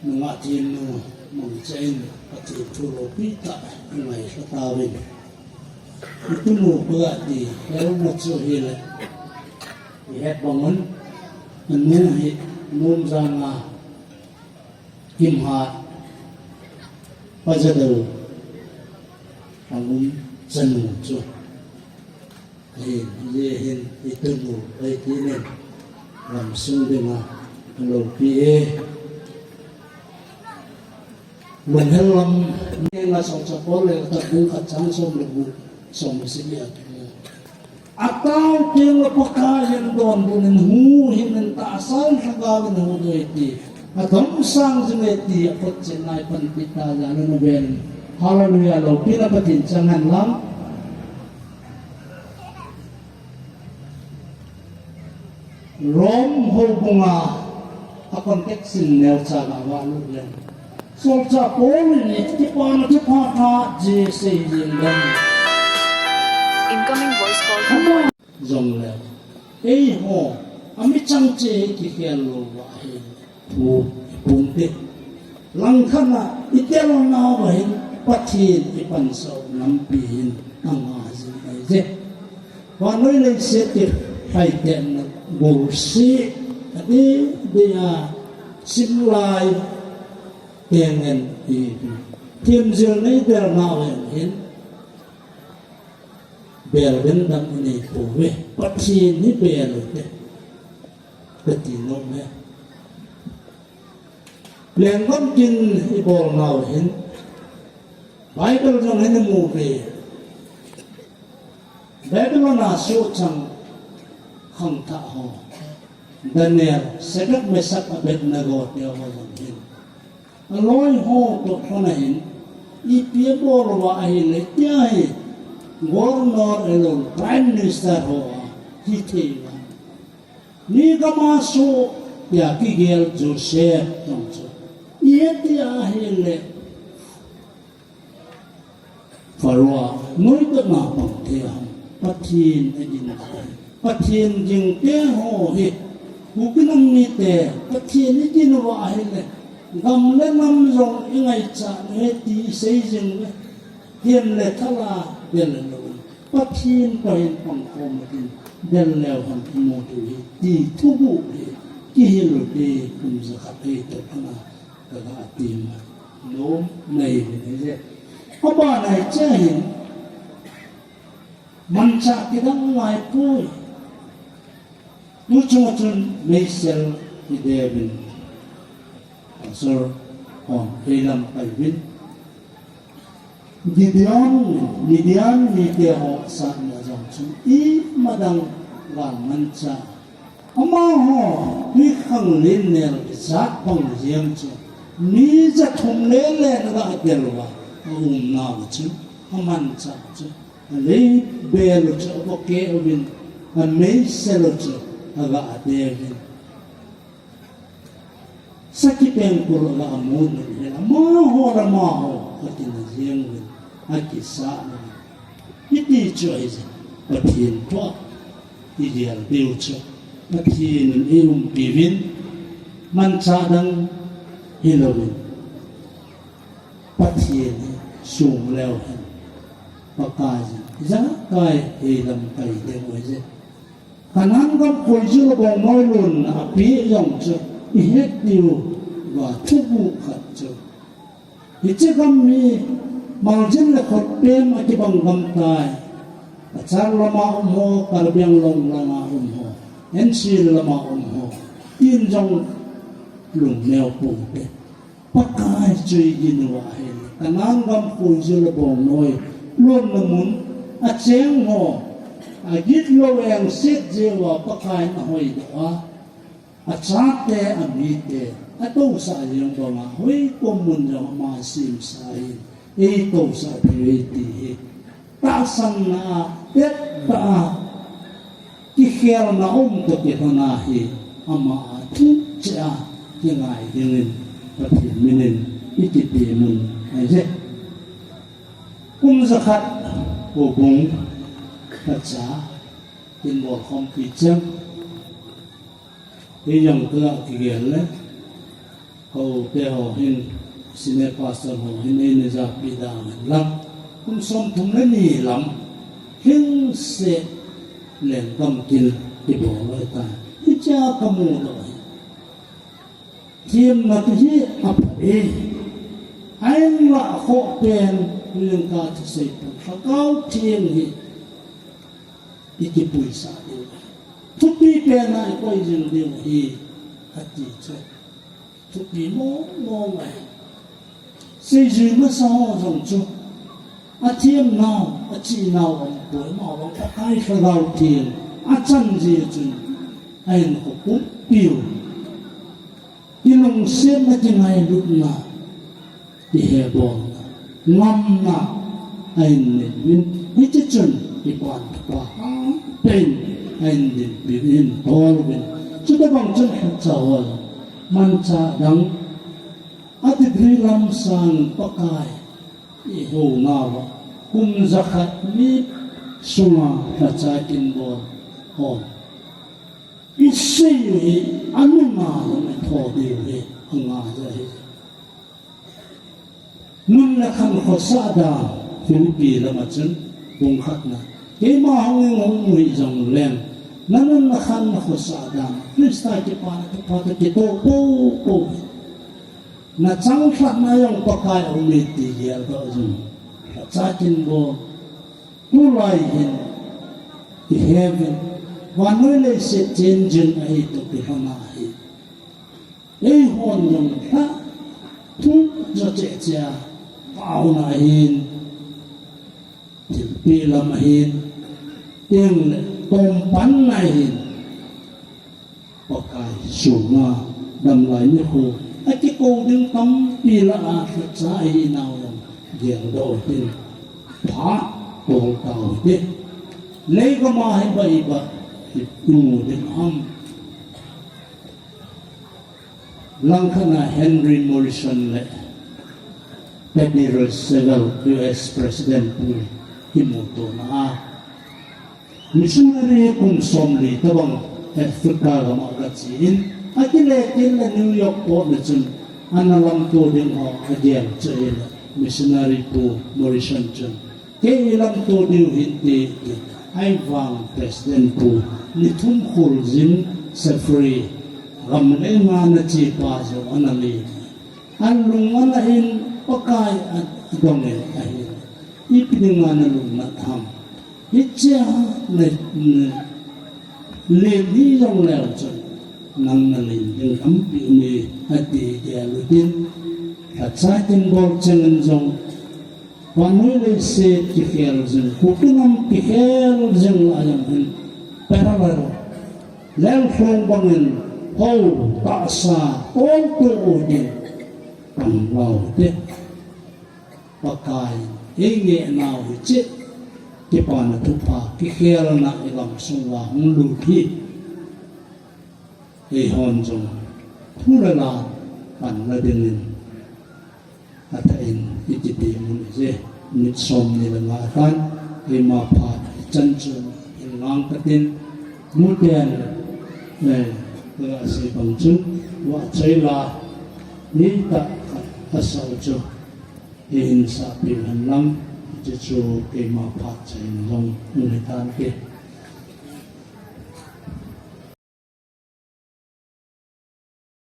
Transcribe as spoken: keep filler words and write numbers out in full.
Nungah themnu mangcha in Pathen thu loupi tah ingaisah tauvin. Itunu kagati, helna chu hileh, ihet bang un, anu hi Nomjang a Kimhat, Pajadou, Angum chanu chu. Ahin, hijeh hin itunu, ahi tinin, lamsung dinga, aloupi e. Lunghel lam, ni nga song sa pol le, ta bu khat chang som le bu, som si ya. Atao teng le Pakai in donbut in hu hin in tahsa in Lhagao in hudoh e ti. Adomsang jing e ti, aphotchetna ipanpi ta jal un avel. Hallelujah, loupina Pathen chang hen lang. Rome houbunga a context in neocha gavah lut leng, solchah Paul in kipana thupha tha jeh sei jing leng. Incoming voice call from Ama jongleh, eiho, amichang cheh hi kikhel lou va ahi. Thu iphonte. Langkhat a itelnau va hin Pathen ipansah u lampi hin anga jing ahi je. Vannoi leiset kilhaitetna gol se, adeh deh a simlai teng in ipi. Themjilna idelnau hin bel ding dang inei pouve. Pathen hi bel u te. Kati nom e. Lenggam kin ibolnau hin Bible jong hin imu uve. Babylon a sohchang khangthah ho, Daniel, Shadrach, Meshach, Abednego te ho jong hin, aloi ho toh khon a hin ipi abol uva ahile tia hi governor alou, prime minister ho a hithei uva. Migam a soh tia kigel Joseph jong chu, ihet tia ahile Pharaoh a noitona pang thei ham? Pathen agin ahi. Pathen gingte ho hi, Kuki nam mite, Pathen igin uva ahile, gam le nam jong ingaichat u ahi ti isei jing uve. Hem le thal a del lou, Pathen toh hin pangkhom utin, del leu hen imu diu ahi ti thuguh hi kihil u te, kum jakhat hi toh kana kaga ti ma. Nom nei ni je. Abana hiche hin manchah kidang ngai poi. Tuchung chun meisel hi deuvin, Pastor, hon, hei lamkai uvin. Gideon, Midian mite ho satna jong chun imadang gal manchah. Amaho, twikhanglen nel kichat bang jeng chu, mi jathum le le na ga del uva, aumnau chu, amanchah chu, aleibel u chu, avoke uvin, ameisel u chu, aga adeuvin. Sakhi pengkul aga mun u hi, amaho le amaho, akina jeng uvin, akisah uvin. Hiti chu ahi jeh, Pathen thu a igel diu chu, Pathen in eiumpi uvin, manchah dang hilouvin, Pathen hi sung leu hen, Pakai jin, ijakai hi lamkai ding u ahi jeh. Canaan gam khoijo le bongnoi lonna apeh jong chu ihet diu va thuguh khat chu, hiche gam hi maljin le khotpem akibang gam tai. Cachar lama um ho, Karbi Anglong lama um ho, N C lama um ho, tin jong lungneo pou te. Pakai chu igin uva ahile, Canaan gam khoijo le bongnoi lonna mun acheng ho, agit lou engset jeh uva Pakai in ahoidoh a, achate, amite atousah jeng banga, hoi kom mun jong ama asemsa ahin, eitousah diu ahi ti hi tahsanna a, ettah a, kikhelna um toh kilhon ahi, ama a thucheh a kingai dingin Pathen minin ikitem un ahi je. Kum jakhat houbung khatcha kin bolkhompi cheng. Hijong kagah kigel le, Hote ho hin, senior pastor ho hin, eina japi dan lang. Kum som thum le ni lam, hing se leng gam kin kibol loi ta. Hicha kamu loi. Thiemna ti hi apha e. Ahin lah khoh pen, lingka thusei pen, Lhagao Theng hi i kipuisah diu. Thupi pen a i koi jing diu hi, ati chu. Thupi mong mong ahi. Seijui masa ho jong chu. Athiemnau, achinau aum poi, amavang Pakai Lhagao Theng, achan jeh chun, ahin kho pumpiu. Kilungsetna, kingailutna, kihebolna, ngamna, ahin nei uvin, hiti chun, ipan thupha, ahin, ahin dinpi, ahin bol uvin. Chuti bang chun khat cha hol, manchah dang, a degree lam sang Pakai, i hou nauva, kum jakhat mi sunga lhacha kin bol, hol. I sei u hi, anunga lam i tho diu hi, anga ja hi. Nun le khan khosah dan, Philippi lama chun, bung khatna. Keima hung in hung mu hi jong leng, na nun na khan na khosah dan, Krista kipana thupha toh kitoh popo. Na chang lhatna jong Pakai aum e ti geldoh jong. Lhacha kin bol. Tulai hin, i he uvin, vannoi leiset chen jing ahi toh kilhona ahi. Eihon jong lha, thu jo cheh cheh a, pauna ahin, thilpeh lam ahin, tengle, tompanna ahin. Pakai sunga damlai nikho akikou ding tampi lah a lhacha ahinau jong geldoh utin, phat bol tau hite. Leigam a hi baiba i mu ding ham. Langkhat a Henry Morrison le Teddy Roosevelt, U S President pu, kimuto na a. Missionary kum somli tobang Africa gam a gache in, akile kin le New York port le chun, ana lamto ding ho agel chu ahile, missionary pu Morrison chun, kei ilamto diu hinte, ti, ahivang President pu, ni thum khol jin safari, gam le nga ana chepa jong ana le. Alung ana in Pakai adong in ahi. Ipi dinga nalung nat ham. Hichea na, na len hi jong leu chun, nang nalen ding tampi um e, ati gel utin. Lhacha kin bol cheng in jong, vannoi leiset kikhel jing, Kuki nam kikhel jing lah a jong hin, parallel, lel khong bangin, hou, tahsa, ol to utin, pan lau te. Pakai, ei ngehnau hiche, kipana thupha, kikhelna ilam sunga hung lut hi. Eihon jong, thu le la, panla dingin, atah in, i kiti mun je, minute somni le nga tan, eima phat, ichan chun, in ngang katin, muten, eh, ka sei bang chun, vahchoi la, ni ta, asau chu. Hi hin sahpeh hen lang, hiche chu keima phat chaina jong hung hitante.